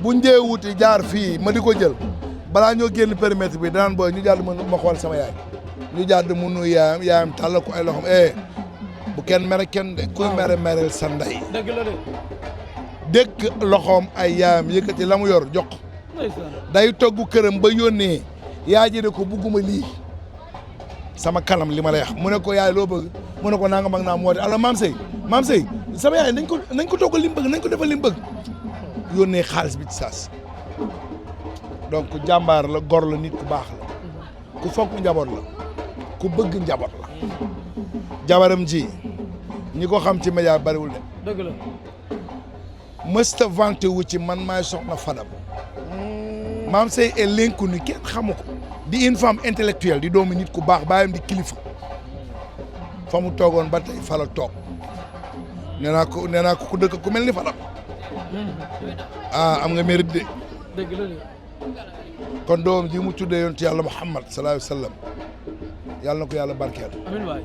buñ dee wuti jaar fii ma di ko jël balaa ñoo génn périmètre bi danaan booy ñu jàdd ma xool sama yaay ñu jàdd mu nuyu yaayam tàllal ko ay loxoom bu kenn mere kenn de kuy mere mereel sa ndey dëgg la de dëkk loxoom ay yaayam yëkkati la mu yor jox day togg këram ba yónnee yaa ji ne ko bugguma lii sama kanam li ma lay wax mu ne ko yaay loo bëgg mu ne ko nangam ak naa mu woote alors maam Sey sama yaay nañ ko toggal li mu bëgg nañ ko defal li mu bëgg yónnee xaalis bi ci saas donc jàmbaar la gor la nit ku baax la ku fonk njaboot la ku bëgg njaboot la jabaram ji ñi ko xam ci média bariwul de dëgg la mësta vanté wu ci man maay soxna Fadam maam Sey est l'inconnu kenn xamu ko di une femme intellectuelle di doomu nit ku baax baayam di kilifa fa mu toogoon ba tey fa la toog nee naa ko ku dëkk ku mel ni Fadam am nga mérite de dëgg la de kon doom ji mu tuddee yonent yàlla Muhammad sallallahu alayhi wa sallam yàlla na ko yàlla barkeel amiin waay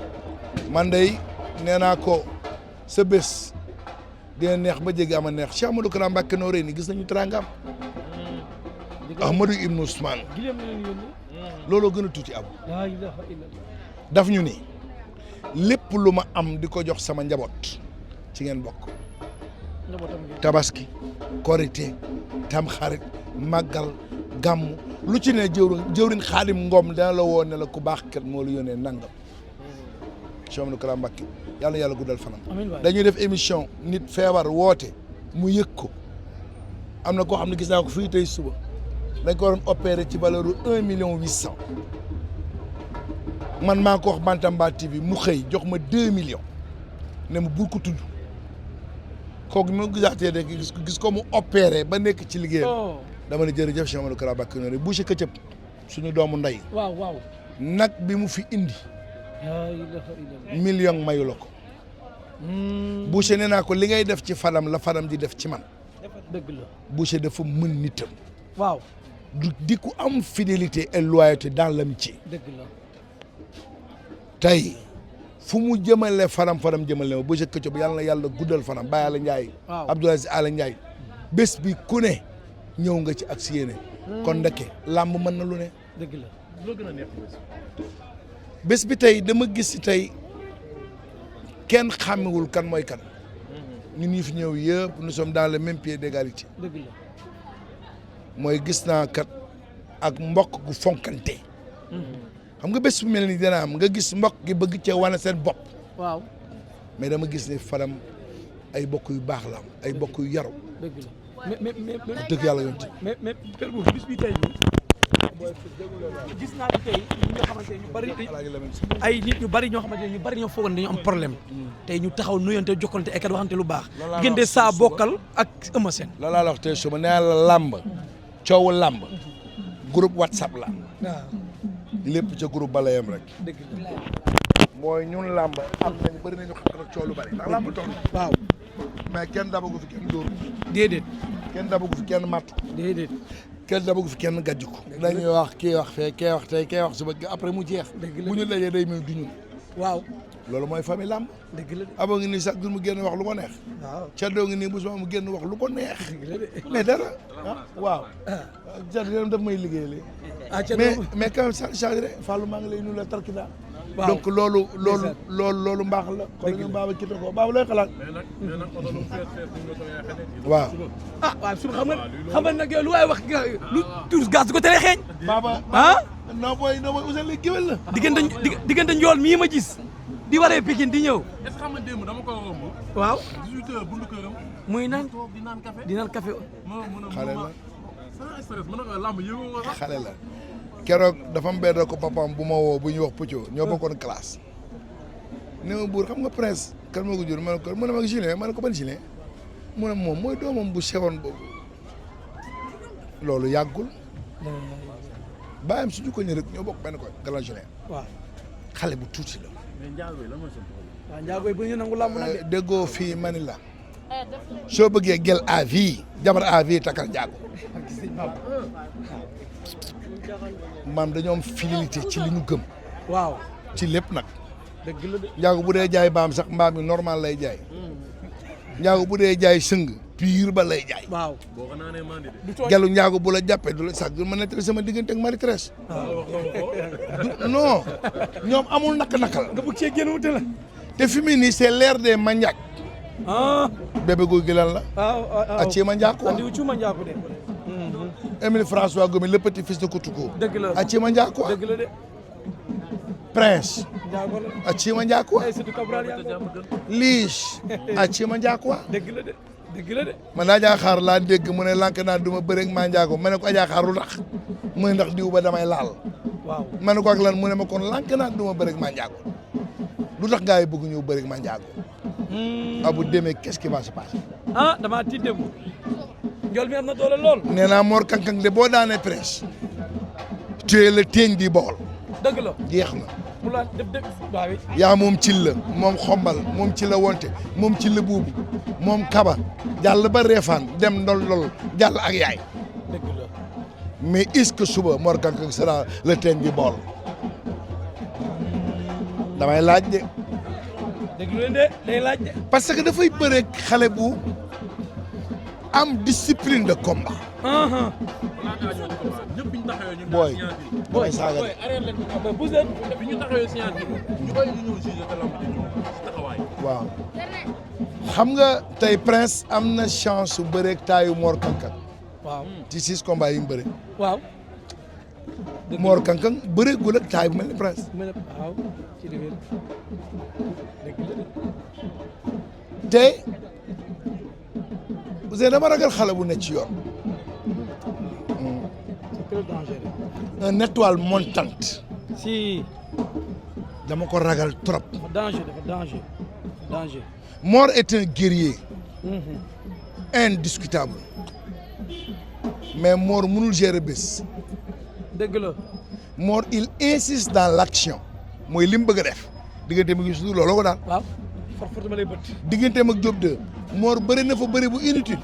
man day nee naa ko sa bés dina neex ba jéggi ama neex Cheikh Amadou Kara Mbacké Noreyni gis nañu teraangam Ahmadou Ibn Ousmane looloo gën a tuuti am laa ilaaha illallah daf ñu ni lépp lu ma am di ko jox sama njaboot ci ngeen bokk tabaski korité tamxarit màggal gàmm lu ci ne jëwriñ Xaadim Ngom dana la woo ne la ku baax kat moo la yónnee nangam Cheikh Amadou Kara Mbacké yàlla na yàlla guddal fanam dañuy def émission nit feebar woote mu yëg ko am na koo xam ne gis naa ko fii tey suba dañ ko waroon opéré ci valeur u 1,8 million man maa ko wax Bantamba TV mu xëy jox ma 2 millions ne ma bul ko tudd kooku mu gisaatee rek gis ko mu opéré ba nekk ci liggéeyam dama ne jërëjëf Cheikh Amadou Kara Mbacké noonu Boucher Këcëb suñu doomu ndey waaw nag bi mu fi indi million mayu la ko Boucher nee naa ko li ngay def ci Fadam la Fadam di def ci man dëgg la Boucher dafa mën nitam waaw di ku am fidélité et loyauté dans l'amitié dëgg la tey fu mu jëmale Fadam jëmale ma Boucher Këcëb yàlla na yàlla guddal fanam Baye Alla Ndiaye Abdoulaye Aziz Alla Ndiaye bés bi ku ne ñëw nga ci ak si yéene kon ndeke làmb mën na lu ne dëgg la loo gën a neex bés bi tey dama gis si tey kenn xàmmewul kan mooy kan ñun ñi fi ñëw yëpp nous sommes dans le même pied d'égalité dëgg la mooy gis naa kat ak mbokk gu fonkante xam nga bés bu mel ni dina am nga gis mbokk gi bëgg cee wane seen bopp waaw mais dama gis ne Fadam ay bokk yu baax la am ay bokk yu yaru dëgg la mais dëgg yàlla yonti mais Père Bour bis bi tey gis naa ni tey ñi nga xamante ne ñu bari ay nit ñu bari ñoo xamante ne ñu bari ñoo foogoon dañu am problème tey ñu taxaw nuyonte jokkalante ay kat waxante lu baax diggante saa bokkal ak Eumeu Sène loolu laa la wax tey su ma nee la làmb coowu làmb groupe WhatsApp la waaw lépp ca groupe bala yam rek dëgg la mooy ñun làmb am nañu bëri nañu xam nag coow lu bari ndax làmb toll waaw mais kenn dabagu fi kenn dóor déedéet kenn dabagu fi kenn matt déedéet kenn dabagu fi kenn gàjj ko dañuy wax kii wax fee kee wax tey kee wax suba après mu jeex bu ñu dajee day mel du ñun waaw loolu mooy famille làmb dëgg la abo ngi nii sax du mu génn wax lu ko neex waaw caddoo ngi nii bu suma mu génn wax lu ko neex mais dara waaw caddoo daf may liggéey léegi mais quand même ça change rek Fallou maa ngi lay nuyu la tarkida donc loolu mbaax la kon ñu baaba kito ko baaba lay xalaat waaw waaw su xam nga nag lu waay wax lu tuus gaz du ko tere xeeñ baaba non booy Ousseyn lay géwél la diggante njool mii ma gis di waree Pikine di ñëw est-ce que xam nga démb dama ko romb waaw 18h bundu këram muy naan di naan café xale la sans stress mën na ko lamb yëngu nga sax xale la keroog dafa am benn ko papaam bu ma woo bu ñuy wax Pucco ñoo bokkoon classe ne ma buur xam nga prince kan moo ko jur ma ne ko ma Julien ma ne ko ban Julien mu ne moom mooy doomam bu sewoon boobu loolu yàggul bàyyam suñu ko ñë rek ñoo bokk benn koy grand Julien waaw xale bu tuuti la mais Ndiago yi lan mooy seen problème waaw Ndiago yi bu ñu nangu lamb nag déggoo fii mani la soo bëggee gel à vie jabar à vie takkal Ndiago maam dañoo am fidélité ci li ñu gëm waaw ci lépp nag dëgg la de Ndiago bu dee jaay baam sax mbaam mi normal lay jaay Ndiago bu dee jaay sëng pire ba lay jaay. waaw boo ko naanee mandi de. du tooy gelu njaago bu la jàppee du la sax du ma nettali sama diggante ak Marie-Thérèse. non ñoom amul naka-nakal. nga bëgg cee génn wute la. te fi mu nii c'est l'ère des mandiaques. bébé guy gi lan la. waaw a ci mandiaque quoi. andi wu ci mandiaque de. Émile François Gomis le petit fils de Koutoukou. dëgg la a ci mandiaque quoi. dëgg la de. Prince. njaago la. a ci mandiaque quoi. ay surtout Cabral yaa Liche. a ci mandiaque quoi. dëgg la de dëgg la de. man Adja Xaar laa dégg mu ne lank naa du ma bëre ak mandiago ma ne ko Adja Xaar lu tax mu ne ndax diw ba damay laal. waaw ma ne ko ak lan mu ne ma kon lank naa du ma bëre ak mandiago lu tax gars yi bëgg ñëw bëre ak mandiago. abu demee qu'est-ce qui va se passer. damaa tiit dem. njool mi am na doole lool. nee naa Mor Kankang de boo daanee Prince. tu es le teeñ di bool. dëgg la jeex na. mu la def waaw. yaa moom ci la moom xombal moom ci la wonte moom ci la buubu moom kaba jàll ba reefaan dem ndol jàll ak yaay. dëgg la. mais est-ce que suba Mor Kankang sera le teeñ di bool. damay laaj de. dëgg leen de day laaj de. parce que dafay bëre xale bu am discipline de combat. ñëpp bi ñu taxawee ñu. booy booy saaga de. arrêté leen ko pousse leen. bi ñu taxawee science bi ñu bëri ñu ñëw jugé te lamb ji ñu si taxawaay. waaw xam nga tey Prince am na chance su bëreeg taayu Mor Kankang. waaw ci 6 combats yi mu bëre. waaw. Mor Kankang bëreegul ak taay bu mel ni Prince. waaw ci dëgg te Ouzin dama ragal xale bu ne ci yoon. c'est très dangereux. un étoile montante. si. dama ko ragal trop. dafa danger. Mor est un guerrier. indiscutable. mais Mor mënul gérer bés. dëgg la. Mor il insiste dans l'action. mooy li mu bëgg a def. digganteem ak Youssou Ndour looloo ko daal. waaw fortement lay bët. digganteem ak Diop 2. Mor bëri na fa bëri bu inutile.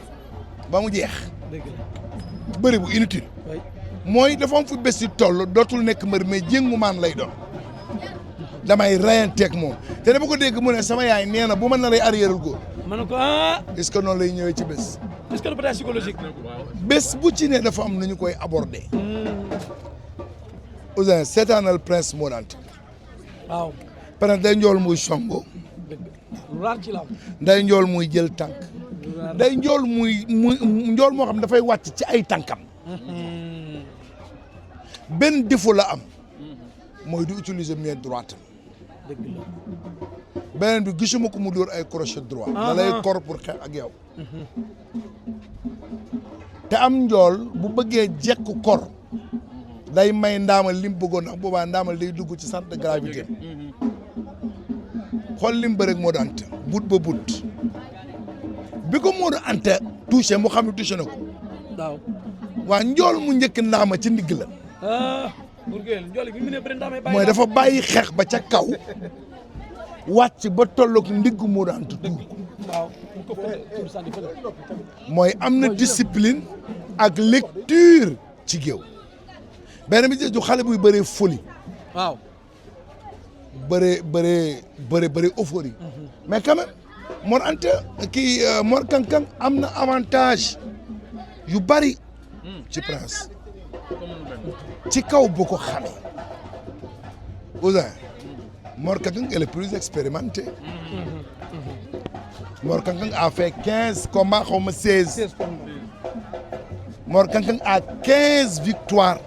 ba mu jeex. dëgg la. bëri bu inutile. oui. mooy dafa am fu bés yi toll dootul nekk mbër mais jéngu maan lay doon. damay rayanteeg moom te dama ko dégg mu ne sama yaay nee na bu ma naree arrièreul góor. ma ne ko est-ce que noonu lay ñëwee ci bés. est-ce que le bataille psychologique. bés bu ci ne dafa am nu ñu koy aborder. Ouzin seetaanal Prince moo daan tëgg. waaw. Prince day njool muy songo. lu raar ci la am. day njool muy jël tànk. day njool muy njool moo xam dafay wàcc ci ay tànkam. benn défaut la am. mooy di utiliser main droite. dëgg la. beneen bi gisuma ko mu dóor ay crochet droit. da lay kor pour xeex ak yow. te am njool bu bëggee jekku kor. day may ndaamal lim bëggoon ndax boobaa ndaamal day dugg ci centre de gravité. xool lim bëreeg moo daan te but ba but. bi ko moo daan ante touché mu xam ne touché na ko. waaw. waa njool mu njëkk ndaama ci ndigg la. Bourguel njool bi mu ne bëri ndaamay bàyyi. mooy dafa bàyyi xeex ba ca kaw. wàcc ba tolloog ndigg moo daan te tuur ko. waaw. mooy am na discipline ak lecture ci géew. benn bi du xale buy bëree folie. waaw. bëree euphorie. mais quand même Mor Anta Mor Kankang am na avantage yu bari ci Prince. ci kaw bu ko xamee. Ouzin Mor Kankang est le plus expérimenté. Mor Kankang a fait 15 combats xaw ma 16. Mor Kankang a 15 victoires.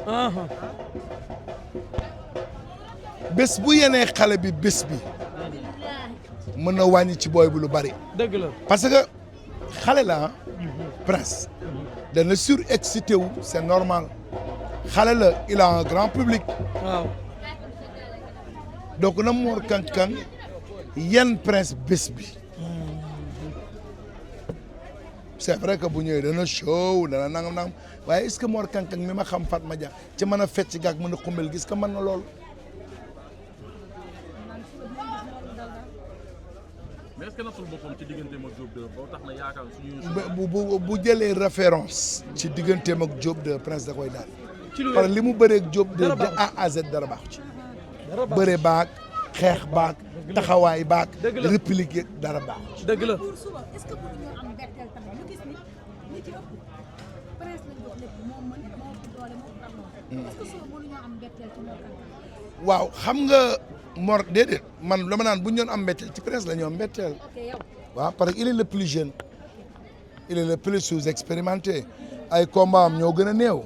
bés bu yenee xale bi bés bi mën na wàññi ci booy bu lu bari. dëgg la. parce que xale la Prince dana surexcité wu c'est normal xale la il a un grand public. waaw. donc na Mor Kankang yan Prince bés bi. c'est vrai que bu ñëwee dana show dana nangam waaye est-ce que Mor Kankang mi ma xam Fatma Dia ci mën a fecc gaag mën a xumbel gis ka mën na lool. mais est-ce que natul boppam ci digganteem ak Diop 2 boo tax na yaakaar suñu. bu jëlee référence ci digganteem ak Diop 2 Prince da koy daal. ci lu par li mu bëree ak Diop 2 dara de baaxu A à Z dara baaxu ci. dara baax bëre baag xeex baag taxawaay baag dëgg la répliquer dara baaxu ci. dëgg la. pour suba est-ce que mënuñu am mbetteel tamit ñu gis ni li ci ëpp presse lañ jox lépp moom mën moo ëpp doole moo ëpp am est-ce que suba mënuñoo am mbetteel ci Mor Kang Kang. waaw xam nga Mor déedéet man dama naan bu ñu doon am mbetteel ci presse la ñu am mbetteel. ok yow. waaw parce que il est le plus jeune il est le plus sous-expérimenté ay combat am ñoo gën a néew.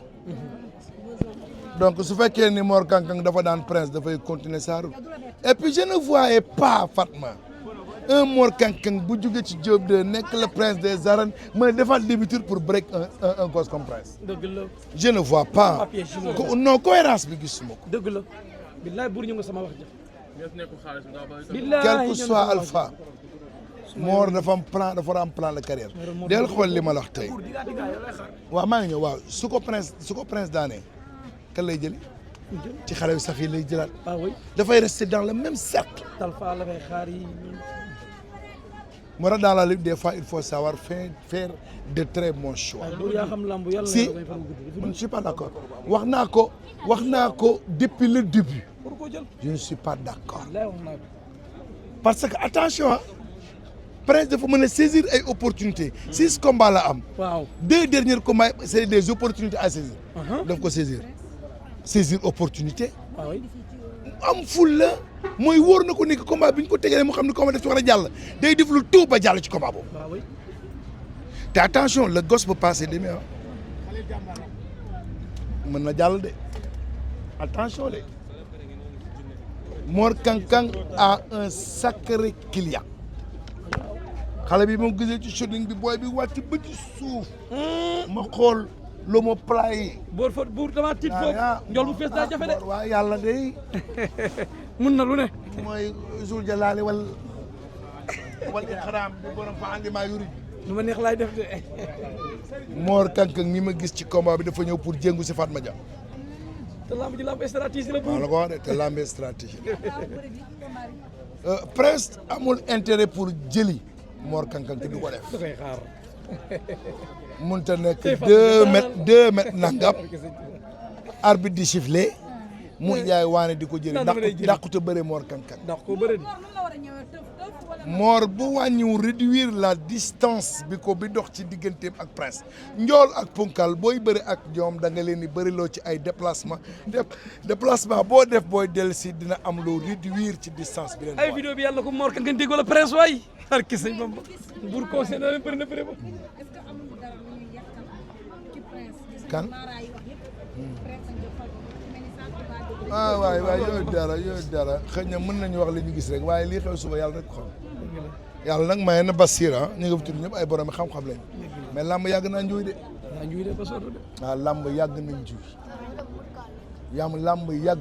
donc su fekkee ni Mor Kang Kang dafa daan prince dafay continuer sa route et puis je ne voyais pas Fatma un Mor Kang Kang bu jóge ci Diop de nekk le prince des arènes mën a defaat débuteur pour break un gosse comme prince. dëgg la je ne vois pas non cohérence bi gisuma ko. dëgg la billaay buur ñu nga sama wax ja ñëpp nekkul xaalis bi daa bëri. billaay quel que soit alpha Mor dafa am plan dafa war a am plan de carrière del xool li ma la wax tey waaw maa ngi ñëw waaw su ko prince daanee kan lay jëli ci xale yu saf yi lay jëlaat ah oui dafay rester dans le même cercle. Talfa la fay xaar yi moo tax dans la lutte des fois il faut savoir faire de très bons choix. buur yaa xam lamb yàlla si je ne suis pas d'accord wax naa ko depuis le début pour ko jël je ne suis pas d'accord lay wax naa ko parce que attention Prince dafa mën a saisir ay opportunités 6 combats la am. waaw 2 derniers combats c'est des opportunités à saisir. daf ko saisir opportunité. ah oui am ful la mooy wóor na ko ni que combat bi ñu ko tegalee mu xam ni combat daf ci war a jàll day def lu tout ba jàll ci combat boobu. ah oui te attention le gosse peut passer demi mën na jàll de attention de Mor Kang Kang a un sacré client xale bi moom gisee ci shooting bi booy bi wàcc ba ci suuf ma xool l'omoplate yi. buur dama tiit foofu njol bu fees daa jafe de. waaw yàlla de mun na lu ne. mooy Zul Jalali wal xaraam bi borom fa andi maa yuri. lu ma neex laay def de. Mor Kang Kang ni ma gis ci combat bi dafa ñëw pour jéngu si Fatma Dia. te lamb ji lamb stratégie la buur. waaw la ko wax de te lamb stratégie. Prince amul intérêt pour jëli Mor Kang Kang te du ko def. da koy xaar. mënta nekk 2 mètres nangam arbitre di siffler mu jaay waane di ko jëli dàqute bëre Mor Kang Kang. ndax ko bëre di. Mor bu wàññiw réduire la distance bi dox ci digganteem ak Prince njool ak punkal booy bëri ak ñoom da nga leen di bëriloo ci ay déplacement boo def booy dellu si dina am loo réduire ci distance bi leen ay vidéo bi yàlla ko Mor Kang Kang déggoo la Prince waay ar ki sëñ Bamba buur conseil na leen bëri na bëri ba kan waay yooyu dara xëy na mën nañu wax li ñu gis rek waaye lii xew suba yàlla rek ko xam yàlla nag maye na Basira ñu nga fi tudd ñëpp ay borom xam-xam lañ mais làmb yàgg naa njuuy de njuuy de ba sori de waaw làmb yàgg nañ njuuy làmb yàgg